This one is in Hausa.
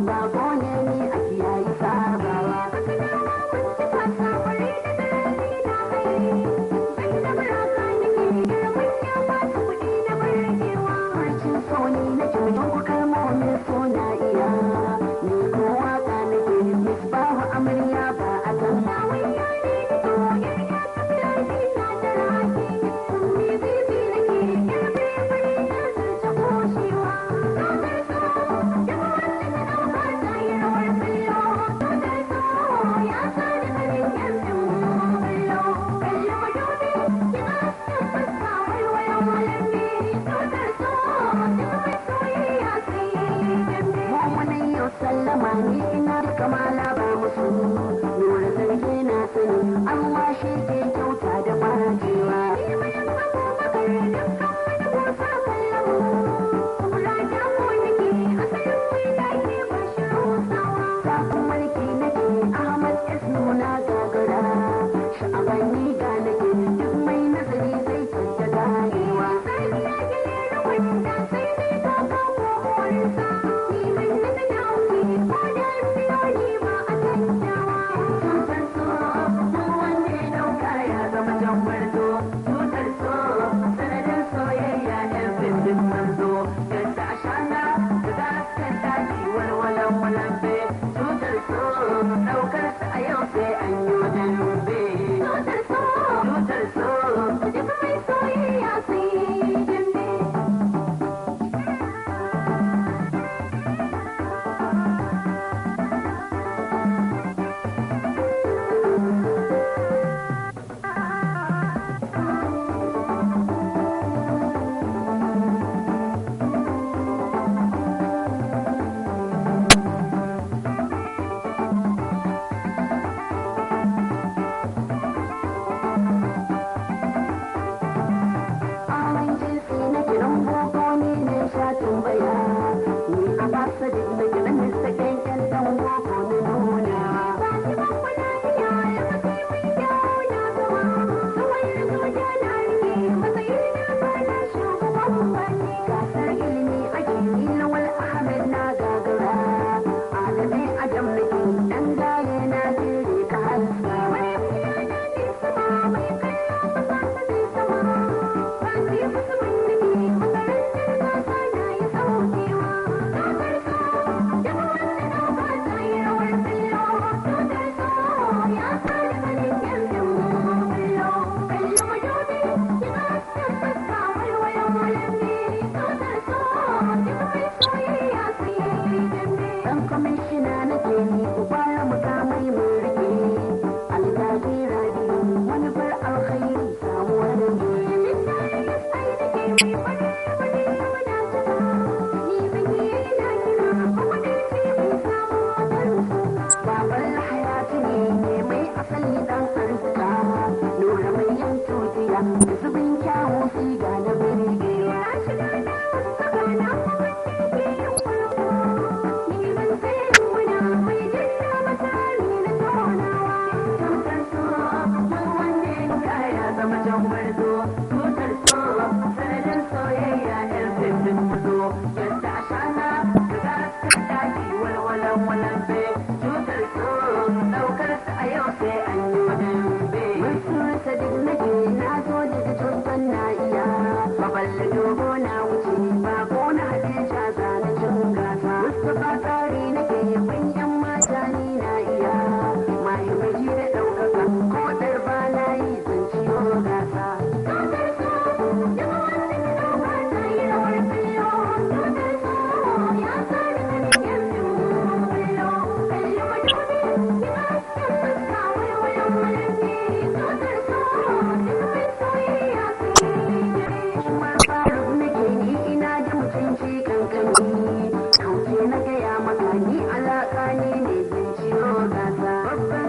Bako ne ni a kiyayi sabawa. Farcin soni nake mutum ku kalmomin so na iya. Ni ko waka nake misbahu amarya ba a kan. Mummunan yau sallama ni ina da kamala ba musu. Nura sarki na sani Allah shi ke kyauta da bajewa. Zafin mulki nake Ahmad S nuna gagara. Sha'aban ni ga nake duk mai nazari zai tadda ganewa. Tutar so, duk wanda ya dauka ya zama jan gwarzo. Tutar so, sanadin soyayya ɗan bindin manzo. Ganta ashana, da gaskan daji walwalan walambe. Tutar so, daukar sa a yau sai an yi wajen lumbe. Tutar so, Duk mai soyayya sai dambe. Aman jinsi na kiran boko ni ne sha tambaya. Ni a basa duk na kiran Mr. Kankan dan boko na nuna. Gasar ilimi ake ni Lawal Ahmed na gagara. Adamai Adam nake dan gaye na jere ka haskawa. Dan kwamishina nake ni ku fara mukamai mun rike. Alkaji Rabiu manufar alkhairi samuwar ne. Baban hayati ne mai asali dan arzika. Nura mai yin tutiya da zubin kyawu siga na birgewa. Tutar so, duk wanda ya dauka ya zama jan gwarzo. Tutar so, sanadin soyayya ɗan fifin mazo. Yadda ashana, ka gaskan daji walwalan walambe. Tutar so, ɗaukar sa a yau sai an yi wadambe. Mansur Sadiq nake na zo daga Jordan na iya. Baballe dogo na wuce, bako na Hadija zana cin gasa. Mustapha tsari nake ban yan mata ni na iya. Mahi miji da ɗaukaka ko ɗar ba na yi zan ciyo gasa. Umar Faruk nake ni ina da mutunci kankani. Kauce na gaya maka ni alaka ne ne zan ciyo gasa. Babban